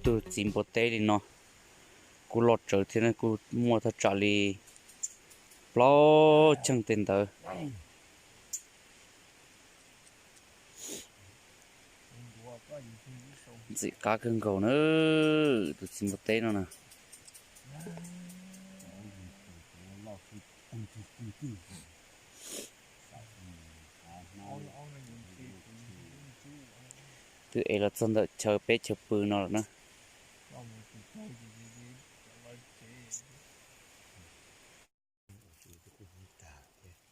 tug txiv npua teb li no. Kuj loj tsawv thiab, kuj muaj thaj tsam li plaub cheej tej ntawd. Ntxim qab kawg nkaus na, tus txiv npua teb no na. Twb ev los txog ntawm chaw peb chaw pw no lawm na.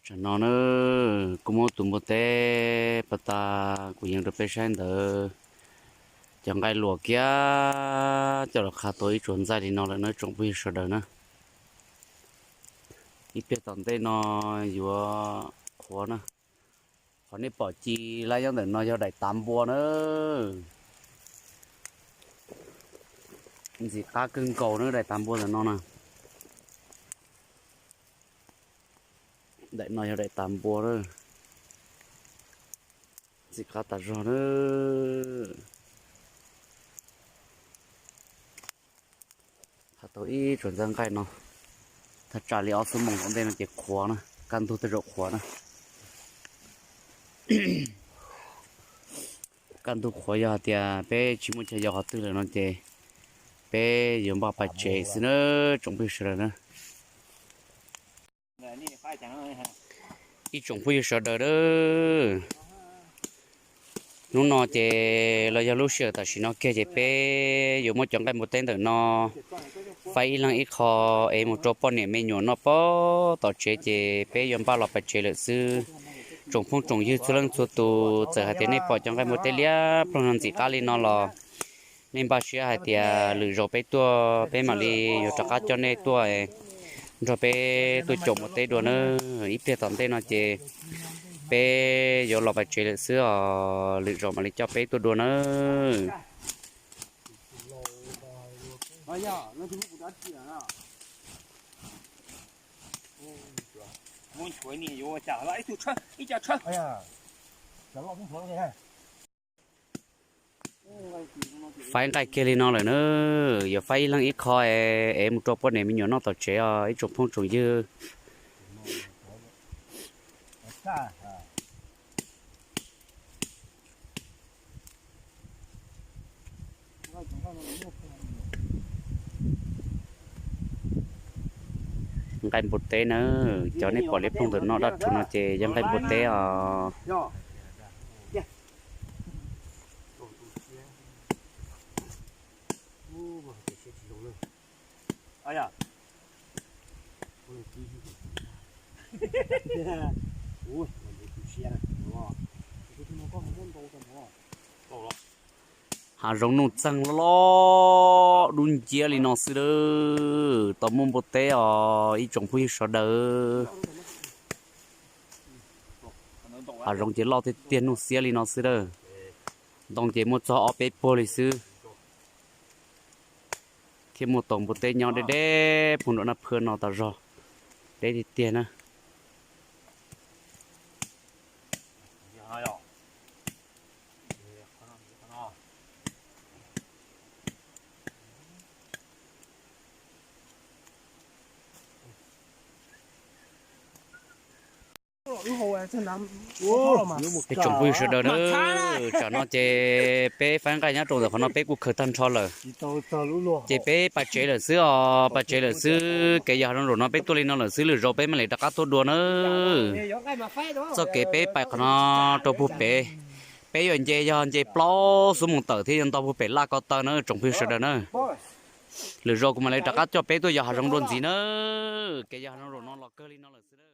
Tsam no na, kuv muab tus npua teb pas tas kuv yees rau peb saib ntawd, cov nqaij luam kiag coj los qha tau ib tsuas ntxaij li no lawm na tsoom phooj ywg sawv daws na. Ib pliag tom ntej no yuav qhuav na. Qhov nej pom ci lab nyob ntawm no yog daim tav npua na. Ntxim qab kawg nkaus na daim tav npua ntawm no na. Daim no yog daim tav npua na. Ntxim qab tas zog na. Qha tau ib tsuas ntxaij nqaij no, thaj tsam li ob xuab moos tom ntej no ces qhuav na, kaj ntug tej zaum qhuav na. Kaj ntug qhuav yog hais tias peb tsis muaj chaw yos qhov twg lawm no ces peb yuav npaj pais tsev xwb na, tsoom phooj ywg sawv daws na. Ib tsoom phooj ywg sawv daws na, hnub no ces los yog lub sij hawm tam sim no kiag ces peb yuav muab cov nqaij npua teb ntawm no faib ib leeg ib qho es mus rau poj niam me nyuam noj pem tom tsev ces peb yuav npaj los pais tsev lawm xwb. Tsoom phooj tsoom ywg txhua leej txhua tus, txawm hais tias nej pom cov nqaij npua teb liab ploog no ntxim qab li no los nej npaj siab hais tias lwm zaus peb tuaj peb mam li yuav rov qab coj nej tuaj nrog peb tuaj caum npua teb dua na. Ib pliag tom ntej no ces peb yuav los pais tsev lawm xwb os, lwm zaus mam li coj peb tuaj dua na. Faib nqaij kiag li no lawm na, yuav faib ib leeg ib qho es mus rau poj niam me nyuam noj tom tsev os ib tsoom phooj tsoom ywg. Nqaij npua teb na, cov nej pom liab ploog ntawm no dab tsuag no ces yog nqaij npua teb os. Hav zoov nuj txeeg loj loj dub nciab li no xwb lawm, tau muaj npua teb os ib tsoom phooj ywg sawv daws. Hav zoov ces loj tiag tiag nuj xiab li no xwb lawm. Ntoo ces muaj txog ob peb puag li xwb, thiab muaj tau npua teb nyob deb deb puag nram Naj Phwj no tas zog, deb tiag tiag na. Ib tsoom phooj ywg sawv daws na, tsam no ces peb faib nqaij nyob rau ntawm qhov no peb kuj khaws tag nrho lawm. Ces peb pais tsev lawm xwb os, pais tsev lawm xwb. Kev yos hav zoov zaum no peb tuaj li no lawm xwb, lwm zaus peb mam li rov qab tuaj dua na. Txoj kev peb pais qhov no rau puag pem, peb yuav nce, yog nce plaub xuab moos tawm thiab yuav nto puag pem laj ko taw na tsoom phooj ywg sawv daws na. Lwm zaus kuv mam li rov qab coj peb tuaj yos hav zoov dua ntxiv na. Kev yos hav zoov zaum no los kawg li no lawm xwb.